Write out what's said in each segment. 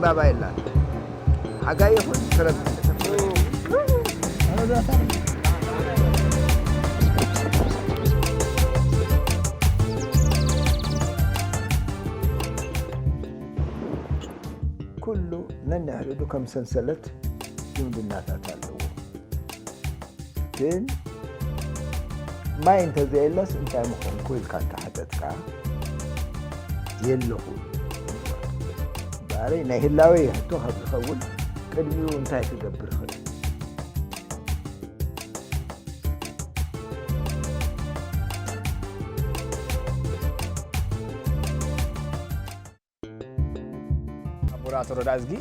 ኣባይ የላን። ሓጋይ ይኹን ክረምቲ። ኩሉ ነንሕድሕዱ ከም ሰንሰለት ዝምድናታት ኣለዎ። ግን ማይ እንተዘየለስ እንታይ ምኾንኩ ኢልካ እንተሓተትካ፣ የለኹ። እምበኣረይ ናይ ህላወይ ሕቶ ካብ ዝኸውን፣ ቅድሚኡ እንታይ ክገብር እኽእል? ኣቦና ኣቶ ረዳ እዝጊ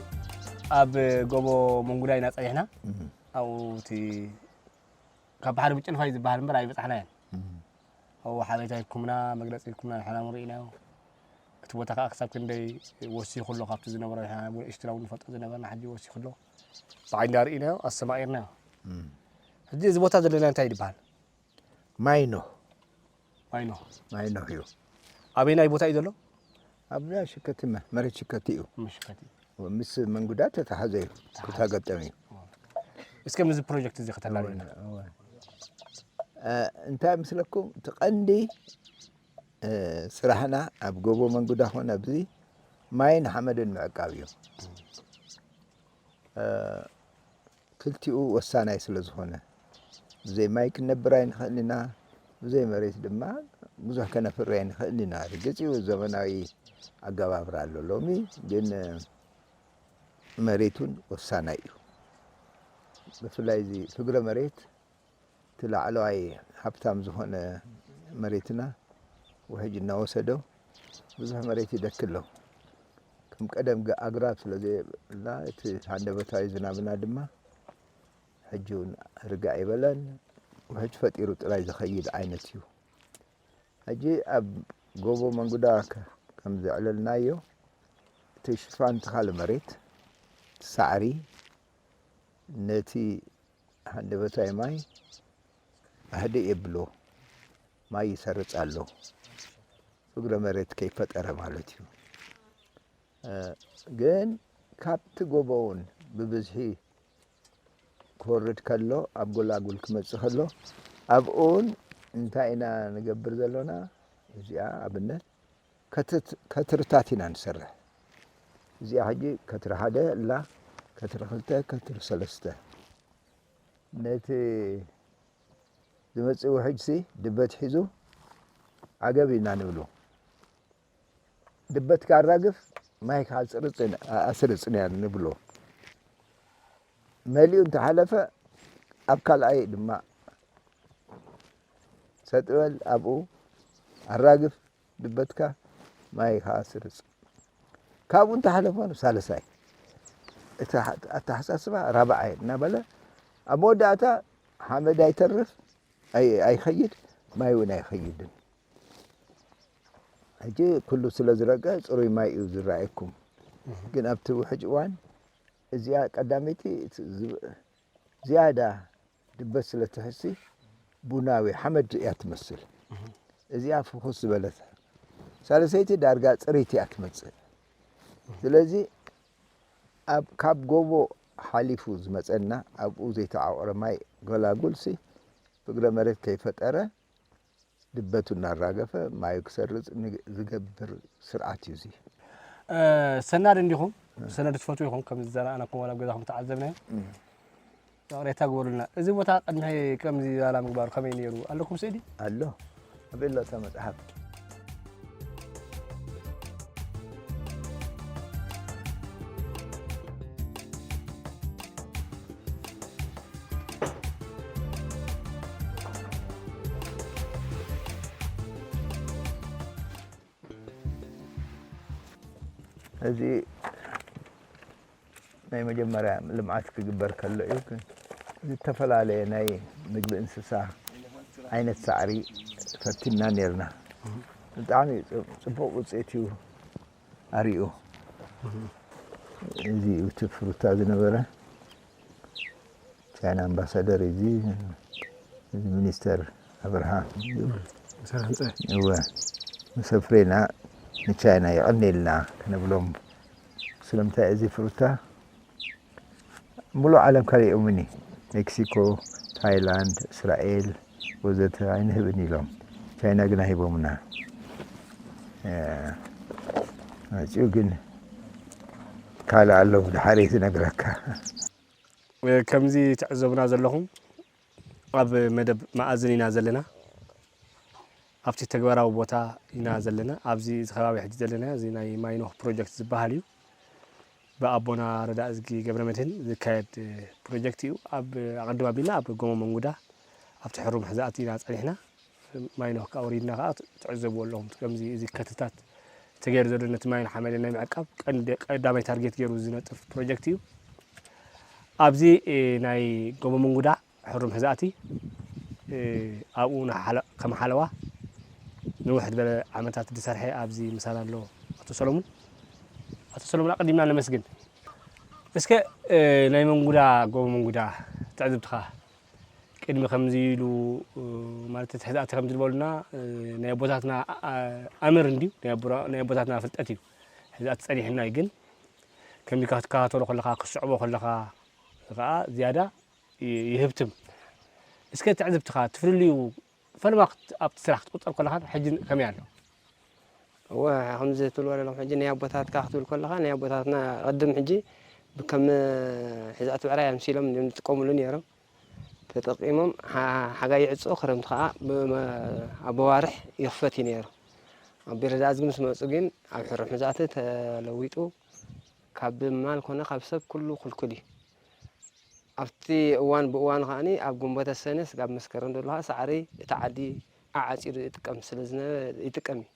ኣብ ጎቦ መንጉዳ ኢና ጸኒሕና። እህ። ኣብኡ እቲ ካብ ባሕሪ ብጭልፋ እዩ ዝበሃል እምበር ኣይበጻሕናዮን። እህ። ኣብኡ ሓበሬታ ሂብኩምና፣ መግለጺ ሂብኩምና፣ ንሕና እውን ርኢናዮ። እቲ ቦታ ከኣ ክሳብ ክንደይ ወሲኹ ኣሎ ካብቲ ዝነበረ፣ ንሕና እውን ንእሽትና እውን ንፈልጦ ዝነበርና፣ ሕጂ ወሲኹ ኣሎ። ብዓይንና ርኢናዮ፣ ኣስተማቒርናዮ። እህ። ሕጂ እዚ ቦታ ዘለና እንታይ ይበሃል? ማይኖ። ማይኖ። ማይኖ እዩ። ኣበየናይ ቦታ እዩ ዘሎ? ኣብ ሽከቲ መ-፣ መሬት ሽከቲ እዩ። መሽከቲ። ምስ መንጉዳ ተተሓዘ እዩ። ተተሓዘ። ክታገጠም እዩ። እስከ ምስዚ ፕሮጀክት እዚ ከተላልየና። እወ፣ እወ። እ፣ እንታይ ምስለኩም፣ እቲ ቀንዲ፣ እ፣ ስራሕና ኣብ ጎቦ መንጉዳ ኾነ ኣብዚ ማይን ሓመድን ምዕቃብ እዩ። እ፣ ክልቲኡ ወሳናይ ስለ ዝኾነ፣ ብዘይ ማይ ክንነብር ኣይንኽእልን ኢና፣ ብዘይ መሬት ድማ ብዙሕ ከነፍሪ ኣይንኽእልን ኢና። ርግጽ እዩ፣ ዘመናዊ ኣገባብራ ኣሎ ሎሚ፣ ግን መሬት እውን ወሳናይ እዩ። ብፍላይ እዚ ፍግረ መሬት፣ እቲ ላዕለዋይ ሃብታም ዝኾነ መሬትና ውሕጅ እናወሰዶ ብዙሕ መሬት ይደኪ ኣሎ። ከም ቀደም ገ-፣ ኣግራብ ስለ ዘየብላ፣ እቲ ሃንደበታዊ ዝናብና ድማ ሕጂ እውን ርግእ ኣይበለን። ውሕጅ ፈጢሩ ጥራይ ዝኸይድ ዓይነት እዩ። ሕጂ ኣብ ጎቦ መንጉዳ ከ-፣ ከም ዘዕለልናዮ፣ እቲ ሽፋን ተኻሊ መሬት፣ እቲ ሳዕሪ፣ ነቲ ሃንደበታዊ ማይ ኣህድእ የብሎ፣ ማይ ይሰርጽ ኣሎ። ፍግረ መሬት ከይፈጠረ ማለት እዩ። እ፣ ግን ካብቲ ጎቦ እውን ብብዝሒ ክወርድ ከሎ፣ ኣብ ጎላጉል ክመጽእ ከሎ፣ ኣብኡ እውን እንታይ ኢና ንገብር ዘሎና? እዚኣ ኣብነት ከትት-፣ ከትርታት ኢና ንሰርሕ። እዚኣ ሕጂ ከትሪ ሓደ ኣላ፣ ከትሪ ክልተ፣ ከትሪ ሰለስተ። ነቲ ዝመጽእ ውሕጅሲ ድበት ሒዙ ዓገብ ኢና ንብሎ። ድበትካ ኣራግፍ፣ ማይካ ኣስርጽ፣ ኣስርጽ ኢና ንብሎ። መሊኡ እንተሓለፈ፣ ኣብ ካልኣይ ድማ ሰጥ በል፣ ኣብኡ ኣራግፍ ድበትካ፣ ማይ ከኣ ስርጽ። ካብኡ እንተሓለፈ ንሳልሳይ፣ እቲ ኣተሓሳስባ ራብዓይ እናበለ፣ ኣብ መወዳእታ ሓመድ ኣይተርፍ፣ ኣይ-፣ ኣይኸይድ፣ ማይ እውን ኣይኸይድን። ሕጂ ኩሉ ስለ ዝረገ ጽሩይ ማይ እዩ ዝረኣየኩም። ግን ኣብቲ ውሕጅ እዋን እዚኣ ቀዳመይቲ እቲ ዝብ-፣ ዝያዳ ድበት ስለ ትሕሲ ቡናዊ ሓመድ እያ ትመስል። እዚኣ ፍኹስ ዝበለት። ሳልሰይቲ ዳርጋ ጽርይቲ እያ ትመጽእ። ስለዚ ኣብ፣ ካብ ጎቦ ሓሊፉ ዝመጸና ኣብኡ ዘይተዓቖረ ማይ ጎላጉልሲ ፍግረ መሬት ከይፈጠረ ድበቱ እናራገፈ ማዩ ክሰርጽ ን-፣ ዝገብር ስርዓት እዩ እዚ። እ፣ ሰናድ እንዲኹም፣ ሰነድ ትፈትዉ ኢኹም፣ ከም ዝዘናኣናኩም ዋላ ኣብ ገዛኹም ተዓዘብናዮ። እም። ይቕሬታ ግበሩልና። እዚ ቦታ ቅድሚ ከምዚ ዛላ ምግባሩ ከመይ ነይሩ? ኣለኩም ስእሊ? ኣሎ። ኣበይ ኣሎ እታ መጽሓፍ? እዚ ናይ መጀመርያ ልምዓት ክግበር ከሎ እዩ። ግን ዝተፈላለየ ናይ ምግቢ እንስሳ ዓይነት ሳዕሪ ፈቲንና ነይርና። ብጣዕሚ ጽ-፣ ጽቡቕ ውጽኢት እዩ ኣርእዩ። እዚ እዩ እቲ ፍሩታ ዝነበረ። ቻይና ኣምባሳደር እዚ፣ እዚ ሚኒስተር ኣብርሃ እዩ። ሚኒስተር ህንፀ። እወ። ምስ ኣፍሬና ንቻይና የቐኔልና ክነብሎም ስለምንታይ እዚ ፍሩታ? ሙሉእ ዓለም ካልእ ይእምኒ። ሜክሲኮ፣ ታይላንድ፣ እስራኤል ወዘተ ኣይንህብን ኢሎም። ቻይና ግና ሂቦምና። እ፣ መጺኡ ግን ካልእ ኣሎ፣ ብድሓር እዩ ዝነግረካ። ከምዚ ትዕዘቡና ዘለኹም፣ ኣብ መደብ መኣዝን ኢና ዘለና። ኣብቲ ተግባራዊ ቦታ ኢና ዘለና። ኣብዚ፣ እዚ ከባቢ ሕጂ ዘለና፣ እዚ ናይ ማይኖክ ፕሮጀክት ዝበሃል እዩ። ብኣቦና ረዳእዝጊ ገብረመድህን ዝካየድ ፕሮጀክት እዩ። ኣብ ኣቐድም ኣቢልና ኣብ ጎሞ መንጉዳ፣ ኣብቲ ሕሩም ሕዛእቲ ኢና ጸኒሕና። ማይኖክ ኣውሪድና ከኣ ትዕዘብዎ ኣለኹም። ከምዚ፣ እዚ ከትታት ተገይሩ ዘሎ ነቲ ማይን ሓመድን ናይ ምዕቃብ ቀንዲ፣ ቀዳማይ ታርጌት ገይሩ ዝነጥፍ ፕሮጀክት እዩ። ኣብዚ፣ እ፣ ናይ ጎሞ መንጉዳ ሕሩም ሕዛእቲ፣ እ፣ ኣብኡ ንሓለ-፣ ከም ሓለዋ ንውሕ ዝበለ ዓመታት ዝሰርሐ ኣብዚ ምሳና ኣሎ ኣቶ ሰሎሙን። ኣቶ ሰሎሙን፣ ኣቐዲምና ነመስግን። እስከ፣ እ፣ ናይ መንጉዳ፣ ጎሞ መንጉዳ ትዕዝብትኻ፣ ቅድሚ ከምዚ ኢሉ፣ እ፣ ማለት እቲ ሕዛእቲ ከምዚ ዝበሉና፣ እ፣ ናይ ኣቦታትና፣ ኣ-፣ ኣምር እንድዩ፣ ናይ ኣቦራ-፣ ናይ ኣቦታትና ፍልጠት እዩ። ሕዛእቲ ጸኒሕና እዩ፣ ግን ከምዚ ክትከታተሎ ከለኻ፣ ክትስዕቦ ከለኻ ከኣ ዝያዳ ይ-፣ ይህብትም። እስከ ትዕዝብትኻ፣ እቲ ፍልልዩ ፈለማ ክት-፣ ኣብቲ ስራሕ ክትቁጸር ከለኻን ሕጅን ከመይ ኣሎ? እወ፣ ከምዚ ትብልዎ ዘለኹም ሕጂ ናይ ኣቦታትካ ክትብል ከለኻ፣ ናይ ኣቦታትና ቅድም ሕጂ ብከም ሕዛእቲ ብዕራይ ኣምሲሎም እዮም ዝጥቀምሉ ነይሮም። ተጠቂሞም ሓ-፣ ሓጋይ ይዕጾ፣ ክረምቲ ከኣ ብ-፣ መ-፣ ኣበዋርሕ ይኽፈት እዩ ነይሩ። ኣቦይ ረዳእዝጊ ምስ መጹ ግን ኣብ ሕሩም ሕዛእቲ ተለዊጡ፣ ካብ ማል ኮነ ካብ ሰብ ኩሉ ክልኩል እዩ። ኣብቲ እዋን ብእዋኑ ከኣኒ ኣብ ግንቦተ ሰነ ስጋብ መስከረም ዘሎ ከኣ ሳዕሪ እቲ ዓዲ ኣዓጺዱ ይጥቀም ስለ ዝነበ ይጥቀም እዩ።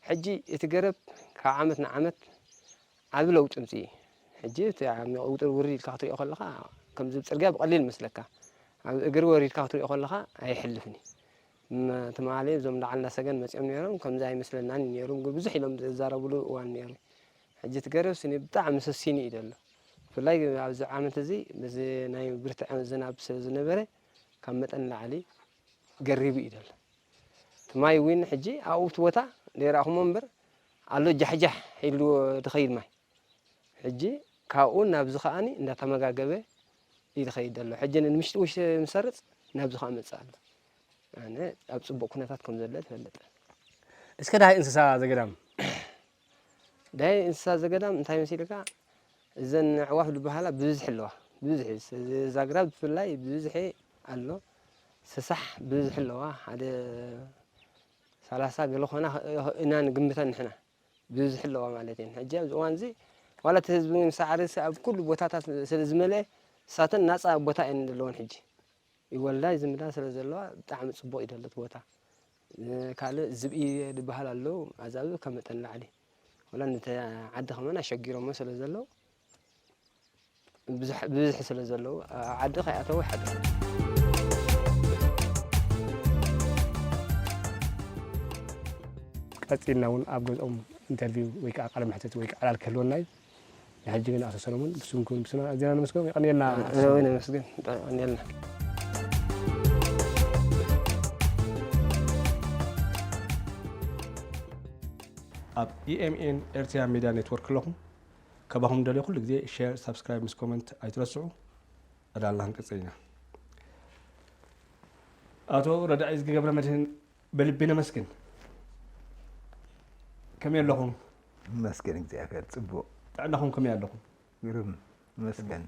ሕጂ እቲ ገረብ ካብ ዓመት ንዓመት ዓቢ ለውጢ ኣምጺኡ እዩ። ሕጂ እቲ ኣብ ውጥር ውርድ ኢልካ ክትሪኦ ከለኻ ከምዚ ጽርግያ ብቐሊል ይመስለካ። ኣብ እግሪ ወሪድካ ክትሪኦ ከለኻ ኣይሕልፍን እዩ። ም-፣ ትማሊ እዞም ላዕልና ሰገን መጺኦም ነይሮም፣ ከምዚ ኣይመስለናን እዩ ነይሩ፣ ግን ብዙሕ ኢሎም ዝዛረብሉ እዋን ነይሩ። ሕጂ እቲ ገረብ ስኒ ብጣዕሚ ሰሲኑ እዩ ዘሎ። ብፍላይ ኣብዚ ዓመት እዚ፣ በዚ ናይ ብርትዐ ዝናብ ስለ ዝነበረ፣ ካብ መጠን ንላዕሊ ገሪቡ እዩ ዘሎ። እቲ ማይ እውን ሕጂ ኣብኡ እቲ ቦታ ዘይረኣኹሞ እምበር፣ ኣሎ ጃሕጃሕ ኢሉ ዝኸይድ ማይ። ሕጂ ካብኡ ናብዚ ከኣኒ እንዳተመጋገበ እዩ ዝኸይድ ዘሎ። ሕጂ ንምሽጢ ውሽጢ ምሰርጽ ናብዚ ከኣ መጽእ ኣሎ። ኣነ ኣብ ጽቡቕ ኩነታት ከም ዘሎ ትፈልጥ። እስከ ዳሃይ እንስሳ ዘገዳም? ዳሃይ እንስሳ ዘገዳም እንታይ መሲልካ? እዘን ኣዕዋፍ ዝበሃላ ብብዝሒ ኣለዋ። ብብዝሒ፣ እዚ ኣግራብ ብፍላይ ብብዝሒ ኣሎ። ሰሳሕ ብብዝሒ ኣለዋ። ሓደ ሰላሳ ገለ ኾና ኢና ንግምተን ንሕና። ብብዝሒ ኣለዋ ማለት እየን። ሕጂ ኣብዚ እዋን እዚ ዋላ እቲ ህዝቢ እውን ሳዕሪ ስ-፣ ኣብ ኩሉ ቦታታት ስለ ዝመልአ፣ ንሳተን ናጻ ቦታ እየን ዘለወን ሕጂ። ይወልዳ ይዝምዳ ስለ ዘለዋ ብጣዕሚ ጽቡቕ እዩ ዘሎ እቲ ቦታ። እ፣ ካልእ ዝብኢ ዝበሃል ኣለዉ፣ ኣዛብእ ካብ መጠን ንላዕሊ። ዋላ ነቲ ዓዲ ከማን ኣሸጊሮሞ ስለ ዘለዉ፣ ብዙሕ፣ ብብዝሒ ስለ ዘለዉ፣ ኣ-፣ ዓዲ ከይኣተዉ ይሓድሩ። ቀጺልና እውን ኣብ ገዝኦም ኢንተርቪው ወይ ከዓ ቃለ መሕትት ወይ ከዓ ዕላል ክህልወና እዩ። ንሕጂ ግን ኣቶ ሰለሙን ብስምኩም ብስምና ኣዚና ነመስግኖም። የቐንየልና። ኣነ እውን ነመስግን። የቐንየልና። ኣብ ኢ ኤም ኤን ኤርትራ ሚድያ ኔትወርክ ኣለኹም። ካባኹም ደልዮ ኩሉ ግዜ ሼር፣ ሳብስክራይብ ምስ ኮመንት ኣይትረስዑ። ዕላልና ክንቅጽል ኢና። ኣቶ ረዳኢ እዝጊ ገብረ መድህን፣ በልቢ ነመስግን። ከመይ ኣለኹም? መስገን እግዚኣብሔር ጽቡቕ። ጥዕናኹም ከመይ ኣለኹም? ግርም መስገን።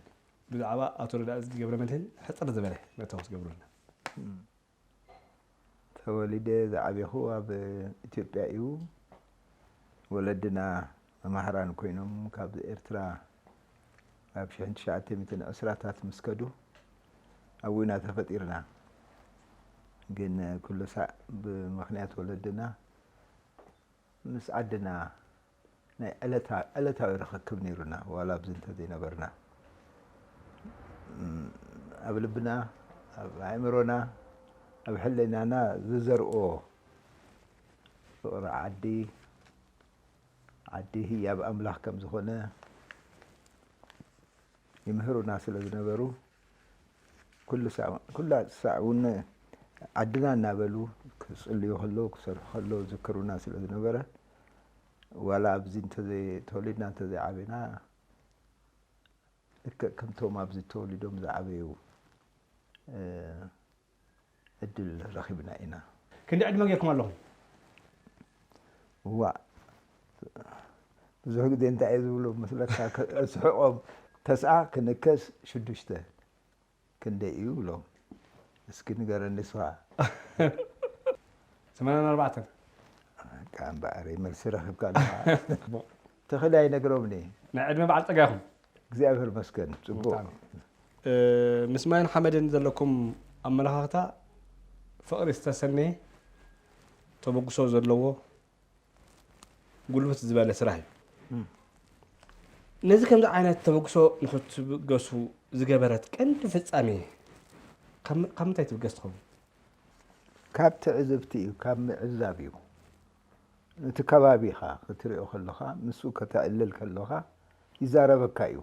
ብዛዕባ ኣቶ ረዳኢ እዝጊ ገብረ መድህን ሕጽር ዝበለ መእተዊ ክትገብሩልና። እም። ተወሊደ ዝዓቤኹ ኣብ ኢትዮጵያ እዩ። ወለድና መማህራን ኮይኖም ካብ ኤርትራ ኣብ ሽሕን ትሽዓተ ሚእትን ዕስራታት ምስ ከዱ ኣብኡ ኢና ተፈጢርና። ግን ኩሉ ሳዕ ብምኽንያት ወለድና ምስ ዓድና ናይ ዕለታ-፣ ዕለታዊ ርኽክብ ነይሩና፣ ዋላ ኣብዚ እንተዘይነበርና። እም፣ ኣብ ልብና፣ ኣብ ኣእምሮና፣ ኣብ ሕልናና ዝዘርኦ ፍቕሪ ዓዲ፣ ዓዲ ህያብ ኣምላኽ ከም ዝኾነ ይምህሩና ስለ ዝነበሩ፣ ኩሉ ሳዕ፣ ኩላ ሳዕ እውን ዓድና እናበሉ ክጽልዩ ከለዉ፣ ክሰርሑ ከለዉ ዝዝክሩና ስለ ዝነበረ፣ ዋላ ኣብዚ እንተዘይ-፣ ተወሊድና እንተዘይዓበና፣ ልክዕ ከምቶም ኣብዚ ተወሊዶም ዝዓበዩ ዕድል ረኺብና ኢና። ክንዲ ዕድመ ጌርኩም ኣለኹም? እዋ ብዙሕ ግዜ እንታይ እየ ዝብሎ መስለካ? ስሕቆም ተስዓ ክንከስ ሽዱሽተ ክንደይ እዩ ብሎም። እስኪ ንገረኒ ንስኻ። ሰማንያን ኣርባዕተን በቃ እምበኣረይ መልሲ ረኺብካ ኣለኻ። ተኽለ ኣይነግሮምኒ። ናይ ዕድመ በዓል ጸጋ ኢኹም። እግዚኣብሔር መስገን ጽቡቕ። ምስ ማይን ሓመድን ዘለኩም ኣመለኻኽታ ፍቕሪ ዝተሰነየ ተበግሶ ዘለዎ ጉልብት ዝበለ ስራሕ እዩ። ነዚ ከምዚ ዓይነት ተበግሶ ንክትብገሱ ዝገበረት ቀንዲ ፍጻሜ ካብ ምንታይ ትብገስ ትኸውን? ካብ ትዕዝብቲ እዩ፣ ካብ ምዕዛብ እዩ። እቲ ከባቢኻ ክትሪኦ ከለኻ፣ ምስኡ ከተዕልል ከለኻ ይዛረበካ እዩ።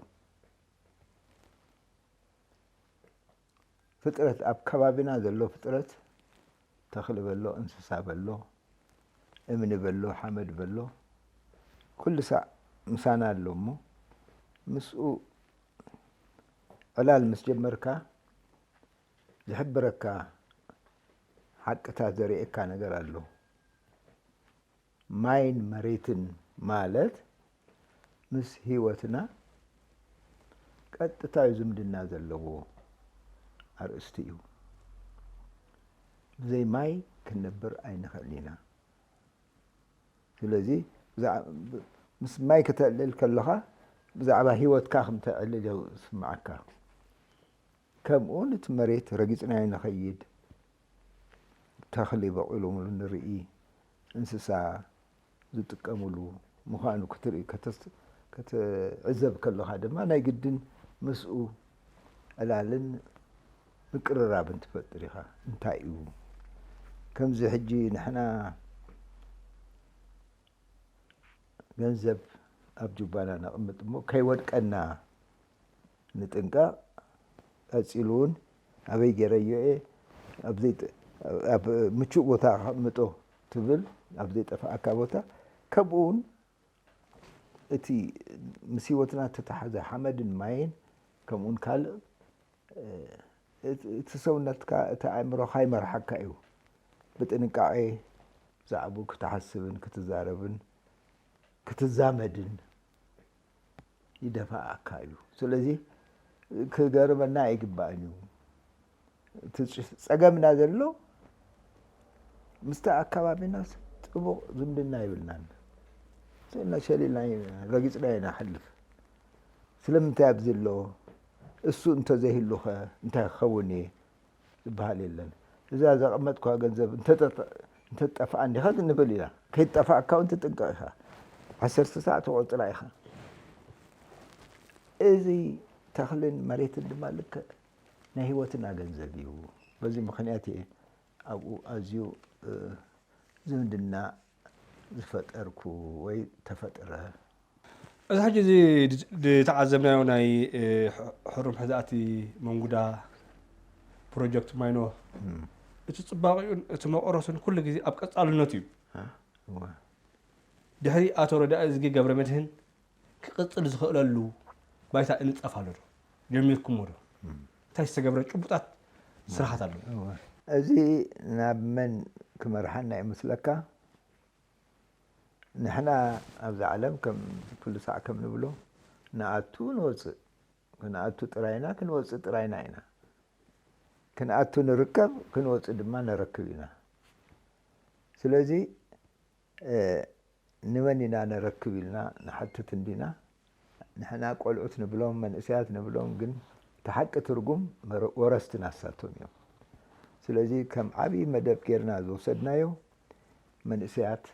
ፍጥረት ኣብ ከባቢና ዘሎ ፍጥረት ተኽሊ በሎ እንስሳ በሎ እምኒ በሎ ሓመድ በሎ ኩሉ ሳዕ ምሳና ኣሎ እሞ ምስኡ ዕላል ምስ ጀመርካ ዝሕብረካ ሓቅታት ዘርእየካ ነገር ኣሎ። ማይን መሬትን ማለት ምስ ህይወትና ቀጥታዊ ዝምድና ዘለዎ ኣርእስቲ እዩ። ብዘይ ማይ ክንነብር ኣይንኽእልን ኢና። ስለዚ ምስ ማይ ከተዕልል ከለኻ ብዛዕባ ህይወትካ ከም ተዕልል እዩ ዝስምዓካ። ከምኡ ነቲ መሬት ረጊጽናዮ ንኸይድ፣ ተኽሊ በቑሎምሉ ንርኢ፣ እንስሳ ዝጥቀምሉ ምዃኑ ክትርኢ፣ ክትዕዘብ ከለኻ ድማ ናይ ግድን ምስኡ ዕላልን ምቅርራብን ትፈጥር ኢኻ። እንታይ እዩ ከምዚ ሕጂ ንሕና ገንዘብ ኣብ ጁባና ነቕምጥ እሞ ከይወድቀና ንጥንቀቕ። ቀጺሉ እውን ኣበይ ገይረዮ እየ፣ ኣብ ዘይጠ- ኣብ ምቹእ ቦታ ከቕምጦ ትብል፣ ኣብ ዘይጠፍኣካ ቦታ። ከምኡ እውን እቲ ምስ ህይወትና እተተሓዘ ሓመድን ማይን ከምኡውን ካልእ እቲ ሰውነትካ እቲ ኣእምሮኻ ይመርሓካ እዩ። ብጥንቃቄ ብዛዕባኡ ክትሓስብን ክትዛረብን ክትዛመድን ይደፋኣካ እዩ። ስለዚ ክገርመና ኣይግባእን እዩ። እቲ ጸገምና ዘሎ ምስቲ ኣከባቢናስ ጥቡቕ ዝምድና የብልናን። ስእልና ሸሊልና ረጊጽና ኢና ንሓልፍ። ስለምንታይ ኣብዚ ኣሎ? እሱ እንተዘይህሉኸ እንታይ ክኸውን እየ ዝበሃል የለን። እዛ ዘቐመጥኳ ገንዘብ እንተጠፍኣ እንዲኻ ንብል ኢና። ከይጠፍኣካ እውን ትጥንቀቕ ኢኻ። ዓሰርተ ሰዓት ትቖጽራ ኢኻ። እዚ ተኽልን መሬትን ድማ ልክዕ ናይ ህይወትና ገንዘብ እዩ። በዚ ምኽንያት እየ ኣብኡ ኣዝዩ ዝምድና ዝፈጠርኩ ወይ ተፈጥረ። እዚ ሕጂ እዚ ዝተዓዘብናዮ ናይ ሕሩም ሕዛእቲ መንጉዳ ፕሮጀክት ማይኖ እቲ ፅባቂኡን እቲ መቆረቱን ኩሉ ግዜ ኣብ ቀፃልነቱ እዩ። ድሕሪ ኣቶ ረዳኢ እዝጊ ገብረመድህን ክቕጽል ዝኽእለሉ ባይታ እንጸፍ ኣሎ ዶ? ጀሚርኩሞ ዶ? እንታይ ዝተገብረ ጭቡጣት ስራሓት ኣሎ? እዚ ናብ መን ክመርሓና ይመስለካ? ንሕና ኣብዚ ዓለም ከም ኩሉ ሳዕ ከም ንብሎ ንኣቱ ንወፅእ፣ ክንኣቱ ጥራይና ክንወፅእ ጥራይና ኢና። ክንኣቱ ንርከብ፣ ክንወፅእ ድማ ነረክብ ኢና። ስለዚ ንመን ኢና ነረክብ ኢልና ንሓትት እንዲና። ንሕና ቆልዑት ንብሎም መንእሰያት ንብሎም፣ ግን እቲ ሓቂ ትርጉም ወረስቲ ናሳቶም እዮም። ስለዚ ከም ዓብዪ መደብ ጌርና ዝወሰድናዮ መንእሰያት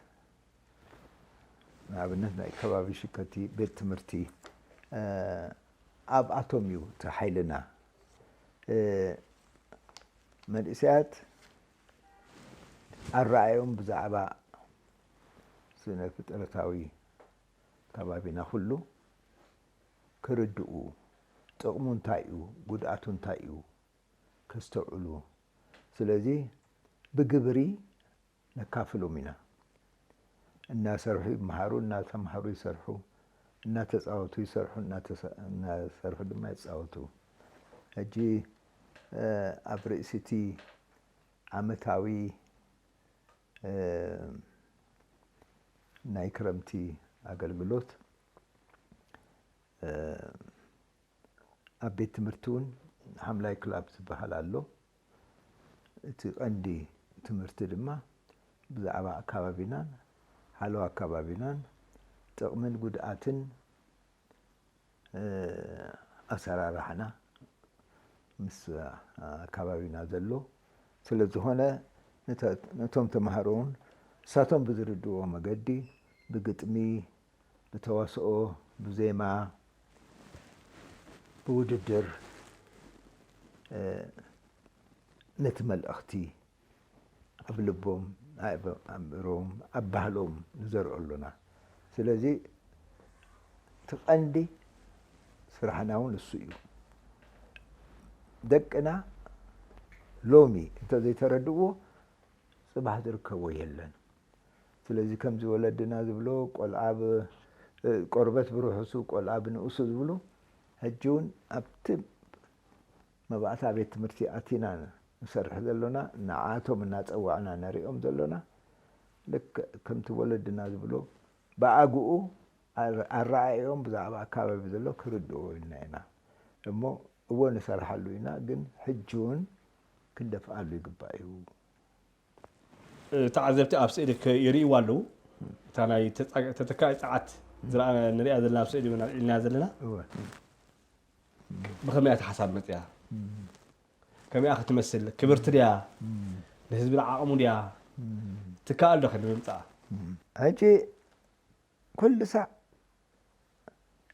ንኣብነት ናይ ከባቢ ሽከቲ ቤት ትምህርቲ ኣብኣቶም እዩ እቲ ሓይልና። መንእሰያት ኣረኣዮም ብዛዕባ ስነ ፍጥረታዊ ከባቢና ኩሉ ክርድኡ፣ ጥቕሙ እንታይ እዩ፣ ጉድኣቱ እንታይ እዩ ከስተውዕሉ። ስለዚ ብግብሪ ነካፍሎም ኢና። እናሰርሑ ይመሃሩ፣ እናተምሃሩ ይሰርሑ። እናተጻወቱ ይሰርሑ፣ እናተሰ-፣ እናሰርሑ ድማ ይጻወቱ። ሕጂ፣ እ፣ ኣብ ርእሲ እቲ ዓመታዊ፣ እ፣ ናይ ክረምቲ ኣገልግሎት፣ እ፣ ኣብ ቤት ትምህርቲ እውን ሓምላይ ክላብ ዝበሃል ኣሎ። እቲ ቀንዲ ትምህርቲ ድማ ብዛዕባ ኣካባቢናን ሓለዋ ኣካባቢናን ጥቕምን ጉድኣትን፣ እ፣ ኣሰራርሓና ምስ ኣካባቢና ዘሎ ስለ ዝኾነ፣ ነተ-፣ ነቶም ተምሃሮ እውን ንሳቶም ብዝርድእዎ መገዲ፣ ብግጥሚ፣ ብተዋስኦ፣ ብዜማ፣ ብውድድር፣ እ፣ ነቲ መልእኽቲ ኣብ ልቦም፣ ኣብ ኣእምሮኦም፣ ኣብ ባህሎም ንዘርኦ ኣሎና። ስለዚ እቲ ቀንዲ ስራሕና እውን እሱ እዩ። ደቅና ሎሚ እንተዘይተረድእዎ፣ ጽባሕ ዝርከቦ የለን። ስለዚ ከምዚ ወለድና ዝብሎ፣ ቆልዓ ብ-፣ እ፣ ቆርበት ብርሑሱ፣ ቆልዓ ብንኡሱ ዝብሉ፣ ሕጂ እውን ኣብቲ መባእታ ቤት ትምህርቲ ኣቲና ንሰርሕ ዘሎና፣ ንዓቶም እናጸዋዕና ነሪኦም ዘሎና፣ ልክዕ ከምቲ ወለድና ዝብሎ፣ ብኣግኡ ኣር-፣ ኣረኣእዮም ብዛዕባ ኣካባቢ ዘሎ ክርድእዎ ኢልና ኢና። እሞ እወ ንሰርሓሉ ኢና፣ ግን ሕጂ እውን ክንደፍኣሉ ይግባእ እዩ። እ፣ ተዓዘብቲ ኣብ ስእሊ ከ-፣ ይርእይዋ ኣለዉ። እታ ናይ ተጻ-፣ ተተካኢ ጸዓት ዝረኣ-፣ ንሪኣ ዘለና ኣብ ስእሊ ኢና ዘለና። እወ። ብኸመይ እያ እታ ሓሳብ መጺኣ? እም። ከመይ እያ ክትመስል? ክብርቲ ድያ? እም። ንህዝቢ ዓቕሙ ድያ? እም። ትከኣል ዶ ከ ንምምጻኣ? እም። ሕጂ ኩሉ ሳዕ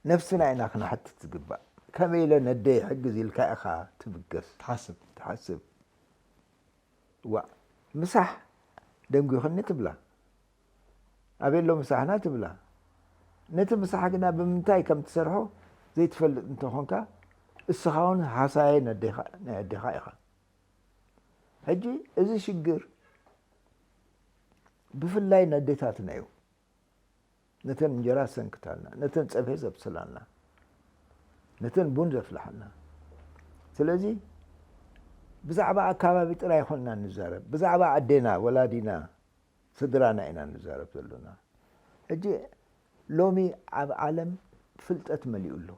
ነፍስና ኢና ክንሓትት ዝግባእ። ከመይ ኢለ ነደይ ይሕግዝ ኢልካ ኢኻ ትብገስ። ትሓስብ። ትሓስብ። ዋእ፣ ምሳሕ ደንጒኽኒ ትብላ። ኣበይ ኣሎ ምሳሕና ትብላ። ነቲ ምሳሕ ግና ብምንታይ ከም ትሰርሖ ዘይትፈልጥ እንተኾንካ፣ እስኻ እውን ሃሳየ ነዴኻ-፣ ናይ ኣዴኻ ኢኻ። ሕጂ እዚ ሽግር ብፍላይ ነዴታትና እዩ። ነተን እንጀራ ዘሰንክታልና፣ ነተን ጸብሒ ዘብስላልና፣ ነተን ቡን ዘፍልሓልና። ስለዚ ብዛዕባ ኣካባቢ ጥራይ ኣይኮንና ንዛረብ፣ ብዛዕባ ኣዴና፣ ወላዲና፣ ስድራና ኢና ንዛረብ ዘሎና። ሕጂ ሎሚ ኣብ ዓለም ፍልጠት መሊኡ ኣሎ።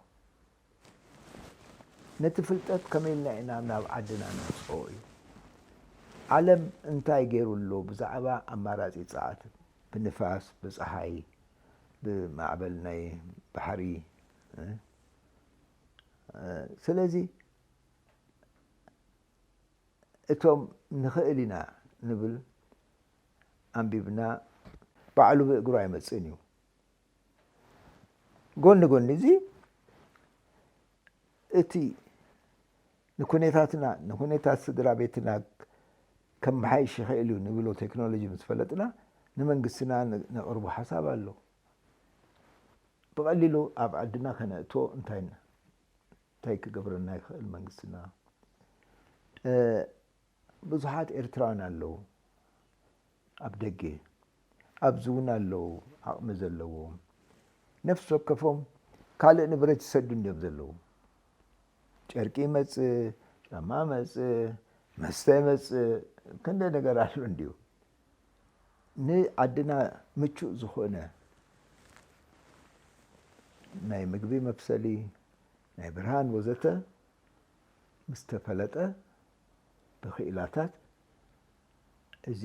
ነቲ ፍልጠት ከመይ ኢልና ኢና ናብ ዓድና ነምጽኦ እዩ። ዓለም እንታይ ገይሩ ኣሎ ብዛዕባ ኣማራጺ ጸዓት፣ ብንፋስ፣ ብጸሓይ፣ ብማዕበል ናይ ባሕሪ፣ እ? እ፣ ስለዚ እቶም ንኽእል ኢና ንብል ኣንቢብና፣ ባዕሉ ብእግሩ ኣይመጽእን እዩ። ጎኒ ጎኒ እዚ፣ እቲ ንኩነታትና፣ ንኩነታት ስድራ ቤትና ከመሓይሽ ይኽእል እዩ ንብሎ ቴክኖሎጂ ምስ ፈለጥና፣ ንመንግስትና ን-፣ ነቕርቦ ሓሳብ ኣሎ። ብቐሊሉ ኣብ ዓድና ከነእትዎ እንታይ ን-፣ እንታይ ክገብረና ይኽእል መንግስትና? እ፣ ብዙሓት ኤርትራውያን ኣለዉ ኣብ ደገ፣ ኣብዚ እውን ኣለዉ ዓቕሚ ዘለዎም። ነፍሲ ወከፎም ካልእ ንብረት ይሰዱ እንድዮም ዘለዉ። ጨርቂ ይመጽእ፣ ጫማ ይመጽእ፣ መስተ ይመጽእ፣ ክንደይ ነገር ኣሎ እንድዩ። ንዓድና ምቹእ ዝኾነ ናይ ምግቢ መብሰሊ፣ ናይ ብርሃን ወዘተ ምስ ተፈለጠ ብክኢላታት፣ እዚ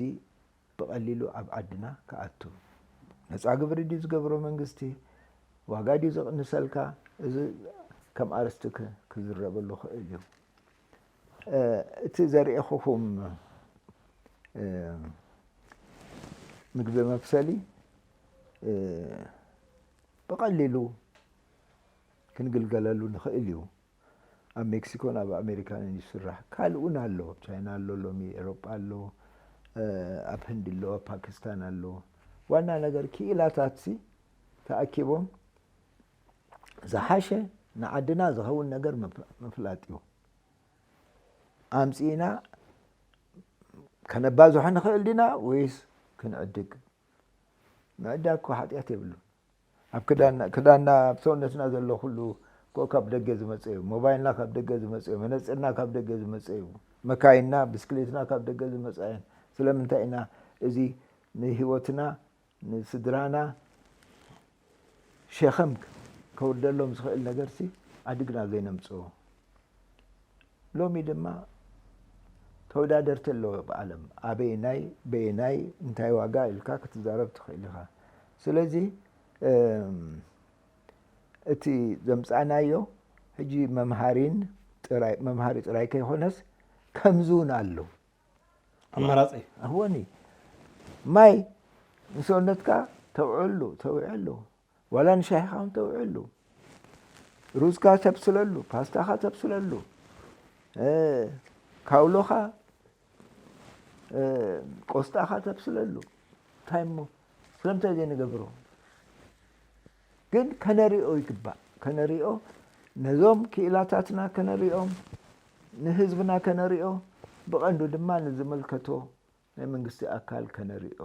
ብቐሊሉ ኣብ ዓድና ክኣቱ። ነጻ ግብሪ ድዩ ዝገብሮ መንግስቲ? ዋጋ ድዩ ዘቕንሰልካ? እዚ ከም ኣርእስቲ ክ-፣ ክዝረበሉ ክእል እዩ። እ፣ እቲ ዘርእኹኹም፣ እ፣ ምግቢ መብሰሊ፣ እ፣ ብቐሊሉ ክንግልገለሉ ንኽእል እዩ። ኣብ ሜክሲኮን ኣብ ኣሜሪካን እዩ ዝስራሕ። ካልእ እውን ኣሎ። ኣብ ቻይና ኣሎ፣ ሎሚ ኤሮጳ ኣሎ፣ እ፣ ኣብ ህንዲ ኣሎ፣ ኣብ ፓኪስታን ኣሎ። ዋና ነገር ክኢላታትሲ ተኣኪቦም ዝሓሸ ንዓድና ዝኸውን ነገር ምፍ-፣ ምፍላጥ እዩ። ኣምጺእና ከነባዝሖ ንኽእል ዲና ወይስ ክንዕድግ? ምዕዳግ እኮ ሓጢኣት የብሉን። ኣብ ክዳንና ክዳንና ኣብ ሰውነትና ዘሎ ኩሉ እኮ ካብ ደገ ዝመጸ እዩ። ሞባይልና ካብ ደገ ዝመጸ እዩ። መነጽርና ካብ ደገ ዝመጸ እዩ። መካይንና፣ ብስክሌትና ካብ ደገ ዝመጻ እየን። ስለምንታይ ኢና እዚ ንህይወትና ንስድራና ሸኸም ከውርደሎም ዝኽእል ነገርሲ ዓዲግና ዘይነምጽኦ? ሎሚ ድማ ተወዳደርቲ ኣለዎ ብዓለም። ኣበየናይ፣ በየናይ፣ እንታይ ዋጋ ኢልካ ክትዛረብ ትኽእል ኢኻ። ስለዚ፣ እም፣ እቲ ዘምጻእናዮ ሕጂ መምሃሪን ጥራይ፣ መምሃሪ ጥራይ ከይኮነስ ከምዚ እውን ኣሎ። ኣማራጺ። እወኒ፣ ማይ ንሰውነትካ ተውዕሉ፣ ተውዕሉ። ዋላ ንሻሂኻ እውን ተውዕሉ። ሩዝካ ተብስለሉ፣ ፓስታኻ ተብስለሉ፣ እ፣ ካውሎኻ፣ እ፣ ቆስጣኻ ተብስለሉ። እንታይ እሞ? ስለምንታይ ዘይንገብሮ? ግን ከነሪኦ ይግባእ። ከነሪኦ፣ ነዞም ክኢላታትና ከነሪኦም፣ ንህዝብና ከነሪኦ፣ ብቐንዱ ድማ ንዝምልከቶ ናይ መንግስቲ ኣካል ከነሪኦ፣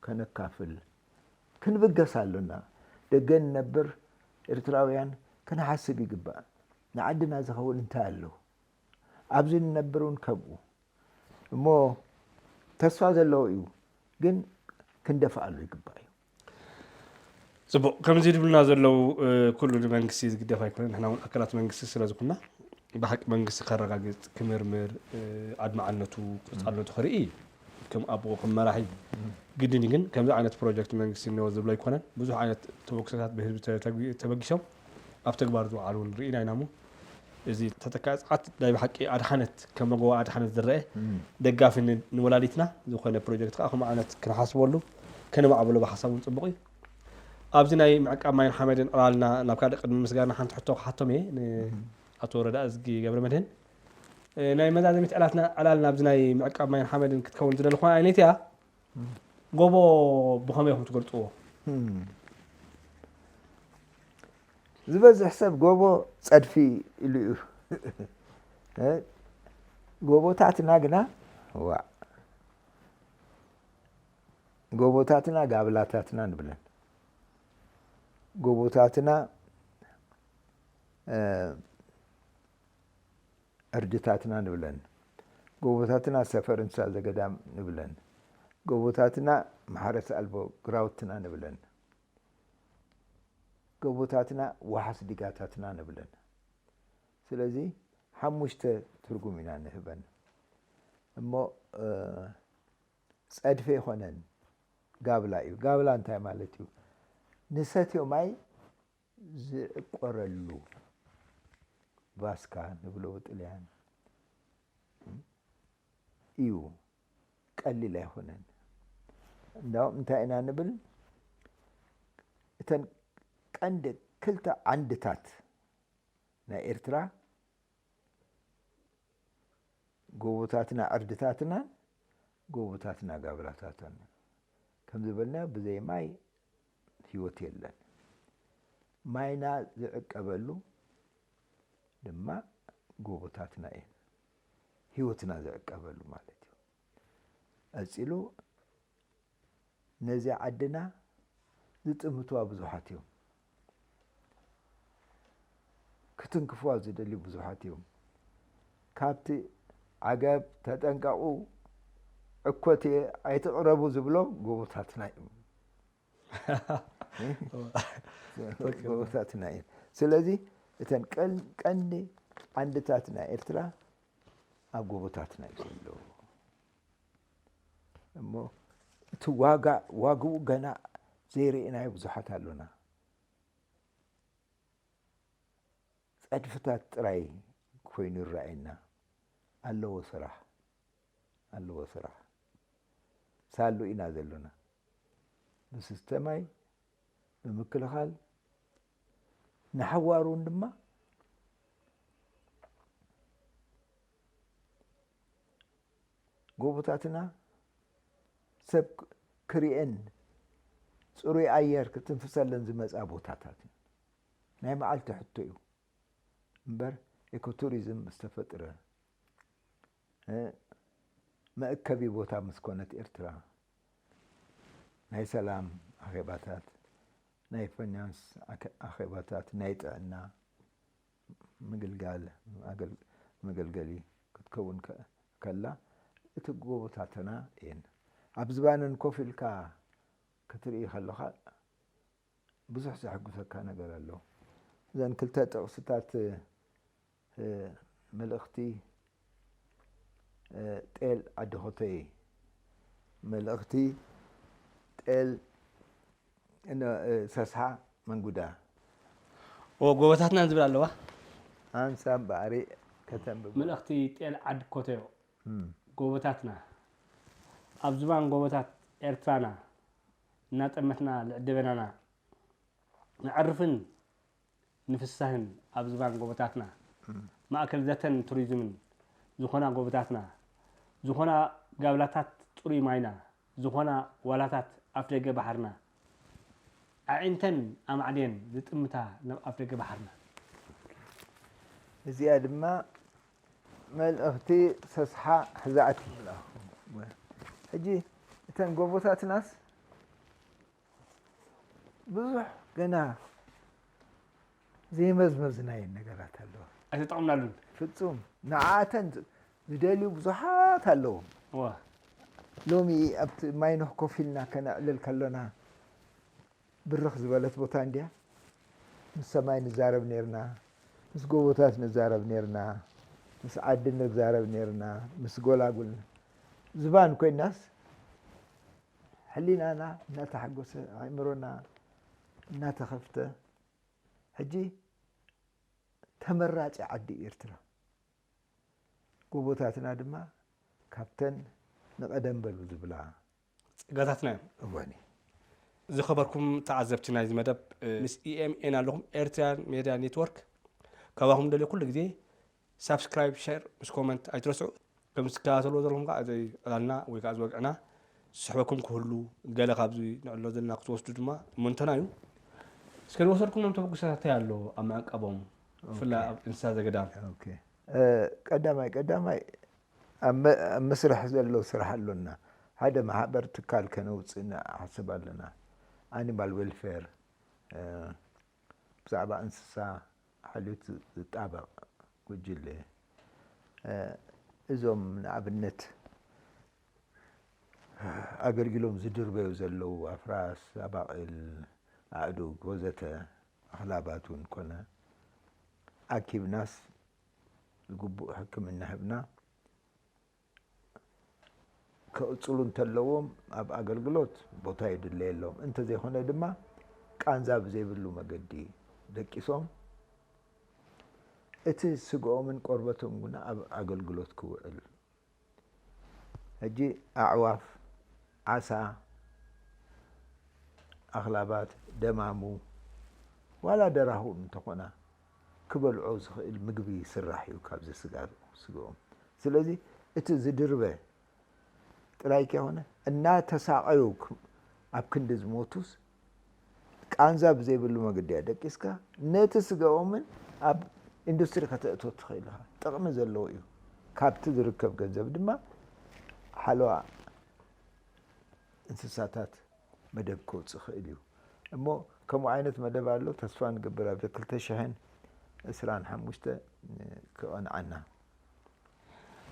ከነካፍል፣ ክንብገስ ኣሎና። ደገ ንነብር ኤርትራውያን ክንሓስብ ይግባእ። ንዓድና ዝኸውን እንታይ ኣሎ? ኣብዚ ንነብር እውን ከምኡ። እሞ ተስፋ ዘለዎ እዩ፣ ግን ክንደፍኣሉ ይግባእ እዩ። ጽቡቕ፣ ከምዚ ድብሉና ዘለዉ፣ እ፣ ኩሉ ንመንግስቲ ዝግደፍ ኣይኮነን። ንሕና እውን ኣካላት መንግስቲ ስለ ዝኾንና፣ ብሓቂ መንግስቲ ከረጋግጽ፣ ክምርምር፣ እ፣ ኣድማዕነቱ፣ ቀጻልነቱ ከርኢ ከም ኣቦ፣ ከም መራሒ ግድን እዩ። ግን ከምዚ ዓይነት ፕሮጀክት መንግስቲ እነሆ ዝብሎ ኣይኮነን። ብዙሕ ዓይነት ተበግሶታት ብህዝቢ ተ-፣ ተግቢ-፣ ተበጊሶም ኣብ ተግባር ዝወዓሉ እውን ርኢና ኢና እሞ፣ እዚ ተተካኢ ጸዓት ናይ ብሓቂ ኣድሓነት፣ ከም መጎዋ ኣድሓነት ዝረአ እም። ደጋፊ ን-፣ ንወላዲትና ዝኾነ ፕሮጀክት ከኣ ከምኡ ዓይነት ክንሓስበሉ፣ ከነማዕብሎ ብሓሳብ እውን ጽቡቕ እዩ። ኣብዚ ናይ ምዕቃብ ማይን ሓመድን ዕላልና ናብ ካልእ ቅድሚ ምስጋና ሓንቲ ሕቶ ክሓቶም እየ ን-፣ እም። ኣቶ ወረዳ እዝጊ ገብረመድህን። እ፣ ናይ መዛዘሚት ዕላትና፣ ዕላልና ኣብዚ ናይ ምዕቃብ ማይን ሓመድን ክትከውን ዝደለኹና ኣይነት እያ። እም። ጎቦ ብኸመይ ኢኹም ትገልጽዎ? እም። ዝበዝሕ ሰብ ጎቦ ጸድፊ ኢሉ እዩ። እ፣ ጎቦታትና ግና፣ ዋእ፣ ጎቦታትና ጋብላታትና ንብለን። ጎቦታትና፣ እ፣ ዕርድታትና ንብለን። ጎቦታትና ሰፈር እንስሳ ዘገዳም ንብለን። ጎቦታትና ማሕረስ ኣልቦ ግራውትና ንብለን። ጎቦታትና ዋሕስ ዲጋታትና ንብለን። ስለዚ ሓሙሽተ ትርጉም ኢና ንህበን። እሞ፣ እ፣ ጸድፊ ኣይኮነን፣ ጋብላ እዩ። ጋብላ እንታይ ማለት እዩ? ንሰትዮ ማይ ዝዕቆረሉ፣ ቫስካ ንብሎ ብጥልያን እዩ። ቀሊል ኣይኮነን። እንዳውም እንታይ ኢና ንብል? እተን ቀንዲ ክልተ ዓንድታት ናይ ኤርትራ፣ ጎቦታትና ዕርድታትናን ጎቦታትና ጋብላታትናን። ከም ዝበልናዮ፣ ብዘይ ማይ ህይወት የለን። ማይና ዝዕቀበሉ ድማ ጎቦታትና እየን። ህይወትና ዝዕቀበሉ ማለት እዩ። ቀጺሉ፣ ነዚ ዓድና ዝጥምትዋ ብዙሓት እዮም። ክትንክፍዋ ዝደልዩ ብዙሓት እዮም። ካብቲ ዓገብ ተጠንቀቑ፣ ዕኮት እየ ኣይትቕረቡ ዝብሎ ጎቦታትና እዮም። ጎቦታትና እዮም። ስለዚ እተን ቀን-፣ ቀንዲ ዓንድታት ናይ ኤርትራ ኣብ ጎቦታትና እዩ ዘሎ። እሞ እቲ ዋጋ፣ ዋግኡ ገና ዘይርኢናዮ ብዙሓት ኣሎና። ጸድፍታት ጥራይ ኮይኑ ይረኣየና። ኣለዎ ስራሕ፣ ኣለዎ ስራሕ። ሳሉ ኢና ዘሎና። ብስስተ ማይ፣ ብምክልኻል፣ ንሓዋሩን ድማ ጎቦታትና ሰብ ክርእየን፣ ጽሩይ ኣየር ክትንፍሰለን ዝመጻ ቦታታት እዩ። ናይ መዓልቲ ሕቶ እዩ እምበር፣ ኤኮቱሪዝም ምስ ተፈጥረ፣ እ፣ መእከቢ ቦታ ምስ ኮነት ኤርትራ፣ ናይ ሰላም ኣኼባታት፣ ናይ ፋይናንስ ኣከ-፣ ኣኼባታት፣ ናይ ጥዕና ምግልጋል፣ ኣገል-፣ መገልገሊ ክትከውን ከ-፣ ከላ፣ እቲ ጎቦታትና እየን። ኣብ ዝባነን ኮፍ ኢልካ ክትርኢ ከለኻ ብዙሕ ዘሐጉሰካ ነገር ኣሎ። እዘን ክልተ ጥቕስታት፣ እ፣ መልእኽቲ፣ እ፣ ጤል ዓዲ ኾተይ፣ መልእኽቲ ጤል እነ፣ እ፣ ሰስሓ መንጉዳ። ኦ፣ ጎቦታትና ዝብል ኣለዋ። ኣንሳ እምበኣሪ ከተንብቦ። መልእኽቲ ጤል ዓዲ ኮተዮ። እም። ጎቦታትና። ኣብ ዝባን ጎቦታት ኤርትራና እናጠመትና ልዕድበናና ነዕርፍን ንፍሳህን ኣብ ዝባን ጎቦታትና። እም። ማእከል ዘተን ቱሪዝምን ዝኾና ጎቦታትና፣ ዝኾና ጋብላታት ጽሩይ ማይና፣ ዝኾና ዋላታት ኣፍደገ ባሕርና፣ ኣዒንተን ኣማዕድየን ዝጥምታ ናብ ኣፍደገ ባሕርና። እዚኣ ድማ መልእኽቲ ሰስሓ ሕዛእቲ። ሕጂ እተን ጎቦታትናስ ብዙሕ ገና ዘይመዝመዝናየን ነገራት ኣለዋ። ኣይተጠቕምናሉን። ፍጹም። ንዓኣተን ዝ-፣ ዝደልዩ ብዙሓት ኣለዉ። እዋ። ሎሚ ኣብቲ ማይ ኖህ ኮፍ ኢልና ከነዕልል ከሎና ብርኽ ዝበለት ቦታ እንድያ። ምስ ሰማይ ንዛረብ ኔርና፣ ምስ ጎቦታት ንዛረብ ኔርና፣ ምስ ዓዲ ንዛረብ ኔርና፣ ምስ ጎላጉል ዝባን ኮይናስ፣ ሕሊናና እናተሓጎሰ፣ ኣእምሮና እናተኸፍተ፣ ሕጂ ተመራጺ ዓዲ ኤርትራ። ጎቦታትና ድማ ካብተን ንቐደም በሉ ዝብላ ጸጋታትና እዮም። እወኒ። ዝኸበርኩም ተዓዘብቲ ናይዚ መደብ፣ እ፣ ምስ ኢ ኤም ኤን ኣለኹም፣ ኤርትራን ሜድያ ኔትወርክ። ካባኹም ደልዮ ኩሉ ግዜ ሳብስክራይብ፣ ሸር ምስ ኮመንት ኣይትረስዑ። ከም ዝከታተልዎ ዘለኹም ከዓ እዚ ዕላልና ወይ ከዓ እዚ ወግዕና ዝስሕበኩም ክህሉ፣ ገለ ካብዚ ንዕሎ ዘለና ክትወስዱ ድማ እምንቶና እዩ። እስከ ዝወሰድኩምሎም ተበግሶታት እንታይ ኣሎ ኣብ ምዕቃቦም፣ ብፍላይ ኦኬ። ኣብ እንስሳ ዘገዳም? ኦኬ። እ፣ ቀዳማይ፣ ቀዳማይ ኣብ መ-፣ ኣብ መስርሕ ዘሎ ስራሕ ኣሎና። ሓደ ማሕበር ትካል ከነውፅእ ንሓስብ ኣለና። ኣኒማል ዌልፌር፣ እ፣ ብዛዕባ እንስሳ ሓልዮት ዝጣበቕ ጉጅለ፣ እ፣ እዞም ንኣብነት ኣገልጊሎም ዝድርበዩ ዘለዉ ኣፍራስ፣ ኣባቕል፣ ኣእዱግ ወዘተ፣ ኣኽላባት እውን ኮነ ኣኪብናስ ዝግቡእ ሕክምና ህብና፣ ክቕጽሉ እንተለዎም ኣብ ኣገልግሎት ቦታ ይድለየሎም፣ እንተዘይኮነ ድማ ቃንዛ ብዘይብሉ መገዲ ደቂሶም፣ እቲ ስግኦምን ቆርበቶም ግና ኣብ ኣገልግሎት ክውዕል። ሕጂ ኣዕዋፍ፣ ዓሳ፣ ኣኽላባት፣ ደማሙ፣ ዋላ ደራሁ እንተኾና ክበልዖ ዝኽእል ምግቢ ይስራሕ እዩ ካብዚ ስጋ፣ ስግኦም። ስለዚ እቲ ዝድርበ ጥራይ ከይኮነ እናተሳቐዩ ክ-፣ ኣብ ክንዲ ዝሞቱስ ቃንዛ ብዘይብሉ መገዲ እያ ደቂስካ ነቲ ስጋኦምን ኣብ ኢንዱስትሪ ከተእትዎ ትኽእል ኢኻ። ጥቕሚ ዘለዎ እዩ። ካብቲ ዝርከብ ገንዘብ ድማ ሓለዋ እንስሳታት መደብ ክወጽእ ይኽእል እዩ። እሞ ከምኡ ዓይነት መደብ ኣሎ፣ ተስፋ ንገብር ኣብዚ ክልተ ሽሕን ዕስራን ሓሙሽተ ክቐንዓና።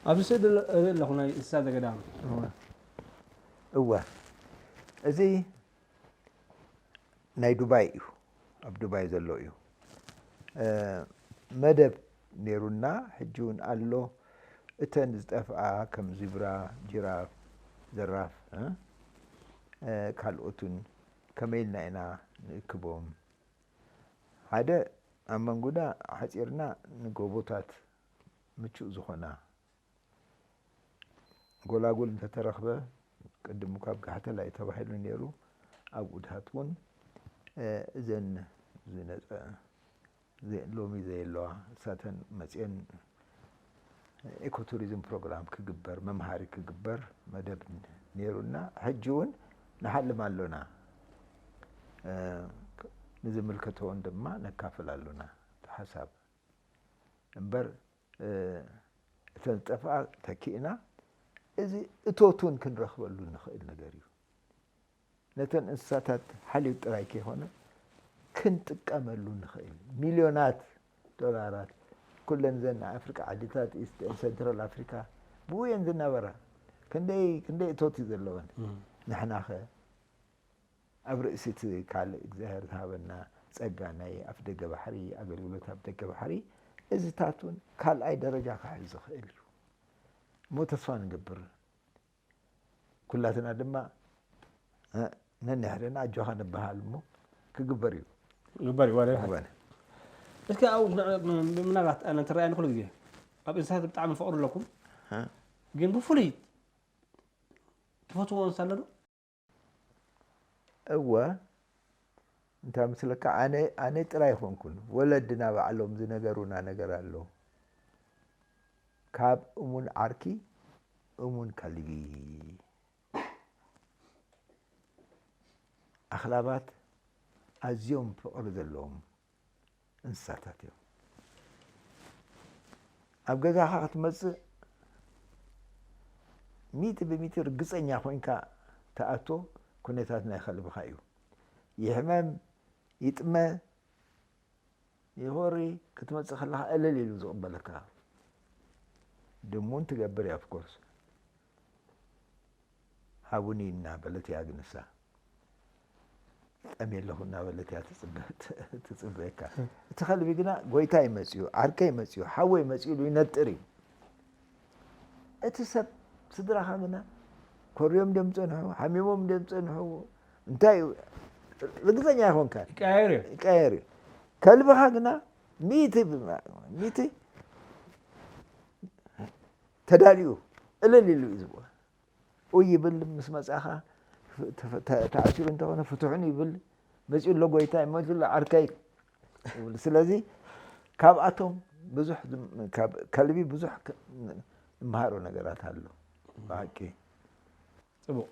ኣብዚ ስእሊ እርኢ ኣለኹ ናይ እንስሳ ዘገዳም። እወ። እወ። እዚ ናይ ዱባይ እዩ። ኣብ ዱባይ ዘሎ እዩ። እ፣ መደብ ነይሩና፣ ሕጂ እውን ኣሎ። እተን ዝጠፍኣ ከም ዚብራ፣ ጂራፍ፣ ዘራፍ፣ እ፣ እ፣ ካልኦትን ከመይ ኢልና ኢና ንእክቦም? ሓደ ኣብ መንጎና ሓጺርና ንጎቦታት ምቹእ ዝኾና ጎላጉል እንተተረኽበ፣ ቅድም ካብ ጋሕተላይ ተባሂሉ ነይሩ፣ ኣብኡ ድሃት እውን፣ እ፣ እዘን ዝነጸ-፣ ዘ-፣ ሎሚ ዘየለዋ እሳተን መጽየን ኢኮቱሪዝም ፕሮግራም ክግበር፣ መምሃሪ ክግበር መደብ ነይሩና። ሕጂ እውን ንሓልም ኣሎና። እ፣ ንዝምልከተውን ድማ ነካፍል ኣሎና እቲ ሓሳብ። እምበር፣ እ፣ እተን ዝጠፍኣ ተኪእና፣ እዚ እቶት እውን ክንረኽበሉ ንኽእል ነገር እዩ። ነተን እንስሳታት ሓልዮት ጥራይ ከይኮነ፣ ክንጥቀመሉ ንኽእል። ሚልዮናት ዶላራት ኩለን ዘን ናይ ኣፍሪቃ ዓድታት፣ ኢስት ሰንትራል ኣፍሪካ፣ ብኡ እየን ዝነበራ። ክንደይ ክንደይ እቶት እዩ ዘለወን። ንሕናኸ ኣብ ርእሲ እቲ ካልእ እግዚኣብሔር ዝሃበና ጸጋ ናይ ኣፍ ደገ ባሕሪ፣ ኣገልግሎት ኣፍ ደገ ባሕሪ፣ እዚታት እውን ካልኣይ ደረጃ ክሕዝ ዝኽእል እዩ እሞ ተስፋ ንገብር። ኩላትና ድማ ነንሕድሕድና ኣጆኻ ንበሃል እሞ ክግበር እዩ። ግበር እዩ። እስኪ ኣብኡ ምናልባት ኣነ እንትረኣየኒ ኩሉ ግዜ ኣብ እንስሳት ብጣዕሚ ፍቕሪ ኣለኩም፣ ግን ብፍሉይ ትፈትዎ እንስሳ ኣሎ ዶ? እወ፣ እንታይ ምስለካ፣ ኣነ ኣነ ጥራይ ኣይኮንኩን፣ ወለድና ባዕሎም ዝነገሩና ነገር ኣሎ። ካብ እሙን ዓርኪ እሙን ከልቢ። ኣኽላባት ኣዝዮም ፍቕሪ ዘለዎም እንስሳታት እዮም። ኣብ ገዛኻ ክትመጽእ ሚእቲ ብሚእቲ ርግጸኛ ኮይንካ ትኣትዎ ኩነታት ናይ ከልብኻ እዩ። ይሕመም፣ ይጥመ፣ ይኾሪ፣ ክትመጽእ ከለኻ እልል ኢሉ ዝቕበለካ። ድሙን ትገብር እያ ኦፍኮርስ። ሃቡኒ እናበለት እያ ግንሳ። ጠምየ ኣለኹ እናበለት እያ ትጽበየካ። እቲ ከልቢ ግና ጎይታይ መጽዩ፣ ዓርከይ መጽዩ፣ ሓወይ መጽዩ ኢሉ ይነጥር እዩ። እቲ ሰብ ስድራኻ ግና ኮርዮም ድዮም ዝጸንሑ፣ ሓሚሞም ድዮም ዝጸንሑ፣ እንታይ እዩ ርግጸኛ ኣይኮንካን። ይቀያየር እዩ። ይቀያየር እዩ። ከልብኻ ግና ሚእቲ ሚእቲ ተዳልዩ እልል ኢሉ እዩ ዝብዋ። ኡይ ይብል ምስ መጻኻ፣ ተዓሲሩ እንተኾነ ፍትሑን ይብል፣ መጺኡ ኣሎ ጎይታይ፣ መጺኡ ኣሎ ዓርከይ ይብል። ስለዚ ካብኣቶም ብዙሕ፣ ካብ ከልቢ ብዙሕ ንመሃሮ ነገራት ኣሎ ብሓቂ። ጽቡቕ።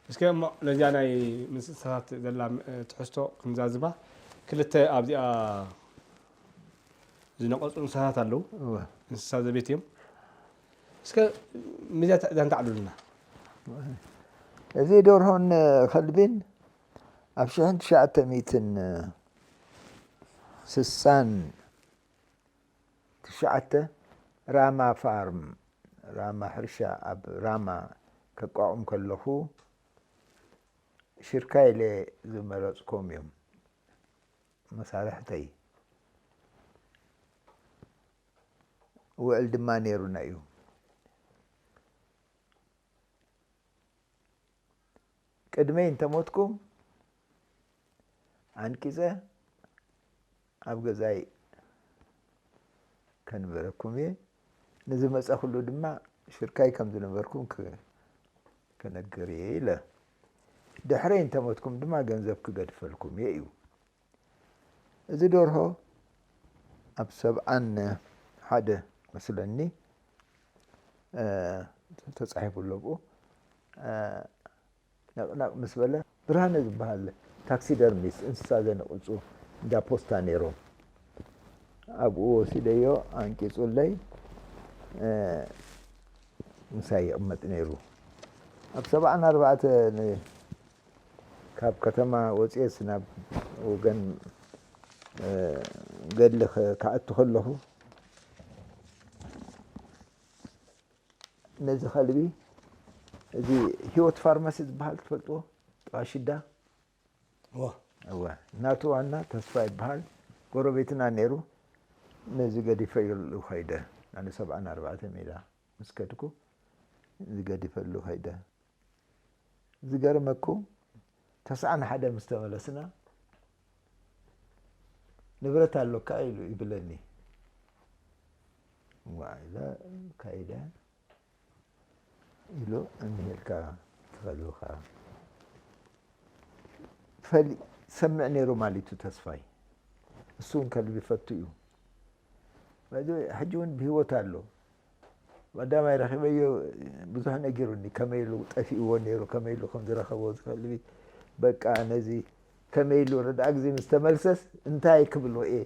እስከ እሞ ነዚኣ ናይ ምስ እንስሳታት ዘላ ትሕዝቶ ክንዛዝማ፣ ክልተ ኣብዚኣ ዝነቐጹ እንስሳታት ኣለዉ። እንስሳ ዘቤት እዮም። እስከ ምስዚኣ እንታይ ዓብሉልና? እዚ ደርሆን ከልቢን ኣብ ሽሕን ትሽዓተ ሚእትን ስሳን ትሽዓተ ራማ ፋርም፣ ራማ ሕርሻ ኣብ ራማ ከቋቑም ከለኹ ሽርካ ኢለ ዝመረጽኮም እዮም መሳርሕተይ። ውዕል ድማ ነይሩና እዩ። ቅድመይ እንተሞትኩም ኣንቂጸ ኣብ ገዛይ ከንብረኩም እየ። ንዝመጸ ኩሉ ድማ ሽርካይ ከም ዝነበርኩም ክነግር እየ ኢለ። ድሕረይ እንተሞትኩም ድማ ገንዘብ ክገድፈልኩም እየ እዩ። እዚ ደርሆ ኣብ ሰብዓን ሓደ መስለኒ ተጻሒፉ ኣሎ ብኡ። ነቕነቕ ምስ በለ ብርሃነ ዝበሃል ታክሲደርሚስት፣ እንስሳ ዘንቕጹ፣ እንዳ ፖስታ ነይሮም። ኣብኡ ወሲደዮ ኣንቂጹለይ ምሳይ ይቕመጥ ነይሩ። ኣብ ሰብዓን ኣርባዕተ ካብ ከተማ ወፅኤስ ናብ ወገን ገድሊ ክኣቱ ከለኹ ነዚ ከልቢ፣ እዚ ህይወት ፋርማሲ ዝበሃል ትፈልጥዎ? ጥቓ ሽዳ። እወ። እወ። ናቱ ዋና ተስፋ ይበሃል። ጎረቤትና ነይሩ። ነዚ ገዲፈሉ ከይደ። ኣነ ሰብዓን ኣርባዕተን ሜዳ ምስ ከድኩ፣ እዚ ገዲፈሉ ከይደ። ዝገርመኩም፣ ተስዓን ሓደ ምስ ተመለስና፣ "ንብረት ኣሎካ?" ኢሉ ይብለኒ። "እዋ" ኢለ፣ "ካይደ?" ኢሉ፣ "እኒሄልካ ትኸልብኻ ፈሊ-" ሰምዕ ነይሩ ማለት እዩ ተስፋይ። እሱ እውን ከልቢ ይፈቱ እዩ። ባይዘወይ፣ ሕጂ እውን ብህይወት ኣሎ። ቀዳማይ ረኺበዮ ብዙሕ ነጊሩኒ፣ ከመይ ኢሉ ጠፊእዎ ነይሩ፣ ከመይ ኢሉ ከም ዝረኸቦ እዚ ከልቢ። በቃ ነዚ ከመይ ኢሉ ረድኣ ግዜ ምስ ተመልሰስ እንታይ ክብሎ እየ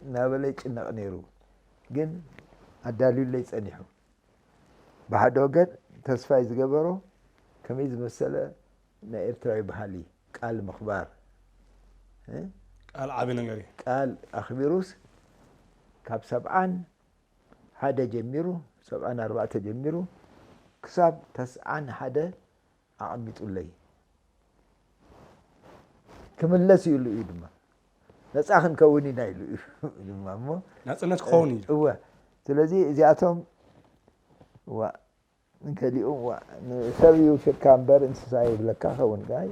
እናበለ ይጭነቕ ነይሩ። ግን ኣዳልዩለይ ጸኒሑ። ብሓደ ወገን ተስፋይ ዝገበሮ ከመይ ዝመሰለ ናይ ኤርትራዊ ባህሊ ቃል ምኽባር፣ እ? ቃል ዓቢ ነገር እዩ። ቃል ኣኽቢሩስ ካብ ሰብዓን ሓደ ጀሚሩ፣ ሰብዓን ኣርባዕተ ጀሚሩ ክሳብ ተስዓን ሓደ ኣቐሚጡለይ። ክምለስ እዩ ኢሉ እዩ ድማ፣ ነፃ ክንከውን ኢና ኢሉ እዩ ድማ እሞ ናጽነት ክኸውን እዩ። እወ። ስለዚ እዚኣቶም እዋ፣ ገሊኦም እዋ፣ ንሰብ ይውሽካ እምበር እንስሳ ይብለካ ኸውን ጋይ።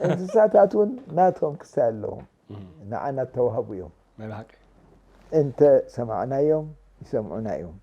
እንስሳታት እውን ናቶም ክሳይ ኣለዎም፣ ንዓና እተዋህቡ እዮም። ናይ ብሓቂ እንተ ሰማዕናዮም ይሰምዑና እዮም።